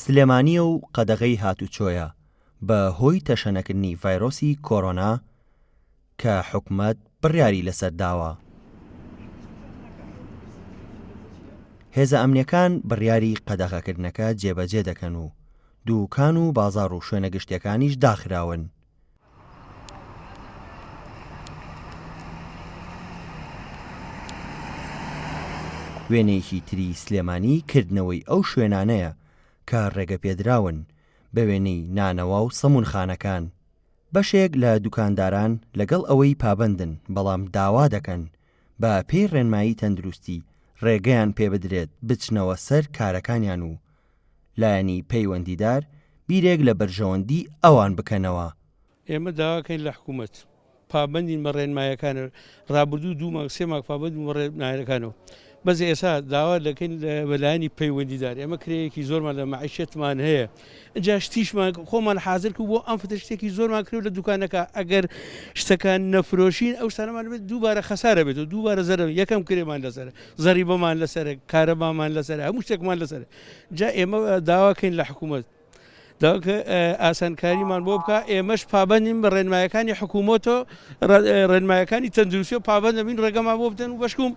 سلێمانییە و قەدەغەی هاتوچۆیە بە هۆی تەشەنەکردنی ڤایرۆسی کۆرۆنا کە حکومەت بڕیاری لەسەر داوە. هێزە ئەمنیەکان بڕیاری قەدەغەکردنەکە جێبەجێ دەکەن و دووکان و بازاڕ و شوێنە گشتیەکانیش داخراون. وێنەیەکی تری سلێمانی کردنەوەی ئەو شوێنانەیە کە ڕێگەپێدراون بە وێنەی نانەوا و سەمونخانەکان. بەشێک لە دوکانداران لەگەڵ ئەوەی پابەندن بەڵام داوا دەکەن بە پێی ڕێنمایی تەندروستی ڕێگەیان پێبدرێت بچنەوە سەر کارەکانیان و لایەنی پەیوەندیدار بیرێک لە بەرژەوەندی ئەوان بکەنەوە. ئێمە داواکەین لە حکوومەت پابەندین بە ڕێنمایەکان ڕابردوو دوو مانگ سێ مانگ پابەند بوون بە ڕێنمایەکانەوە بەس ئێستا داوا دەکەین بە لایەنی پەیوەندیدار ئێمە کرێیەکی زۆرمان لە مەعیشەتمان هەیە ئینجا شتیشمان خۆمان حازر کرد بۆ ئەم فتە شتێکی زۆرمان کرد لە دوکانەکە ئەگەر شتەکان نەفرۆشین ئەو شتانەمان بێت دووبارە خەسارە بێت و دووبارە زەرەر یەکەم کرێمان لەسەر زەریبەمان لەسەر کارەبامان لەسەر هەموو شتێکمان لەسەر جا ئێمە داواکەین لە حکوومەت داواکە ئاسانکاریمان بۆ بکە ئێمەش پابندین بە ڕێنمایەکانی حکوومەتەوە ڕێنمایەکانی تەندروستی و پابند دەبین ڕێگەمان بۆ بدەن و بەشکم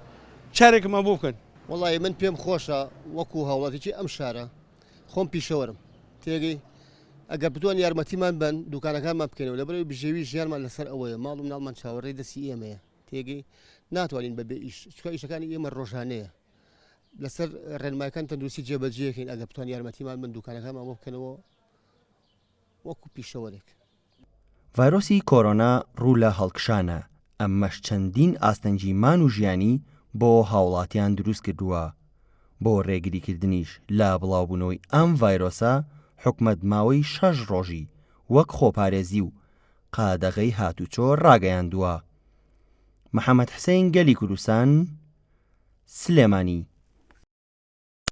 چارێکمان بۆ بکەن. وەڵی من پێم خۆشە وەکو هاوڵاتیی ئەم شارە خۆم پیشەوەرم تێگەی ئەگەر بتوان یارمەتیمان بن دوکانەکانمان بکەینەوە لەبەرەوەی بژێوی ژیانمان لەسەر ئەوەیە ماڵ و مناڵمان چاوەڕێی دەستی ئێمەیە تێگەی ناتوانین بەبێ ئیش چکە ئیشەکانی ئێمە ڕۆژانەیە لەسەر ڕێنمایەکان تەندروستی جێبەجێکەین ئەگەر بتوان یارمەتیمان بن دوکانەکانمان بۆ بکەنەوە وەکو پیشەوەرێک. ڤایرۆسی کۆرۆنا ڕوو لە هەڵکشانە، ئەمەش چەندین ئاستەنگی مان و ژیانی بۆ هاوڵاتیان دروستکردووە، بۆ رێگریکردنیش لە بڵاوبوونەوەی ئەم ڤایرۆسە حکومەت ماوەی شەش ڕۆژی وەک خۆپارێزی و قادەغەی هاتوچۆ ڕاگەیاندووە. محەمەد حسین گەلی کوردستان، سلێمانی.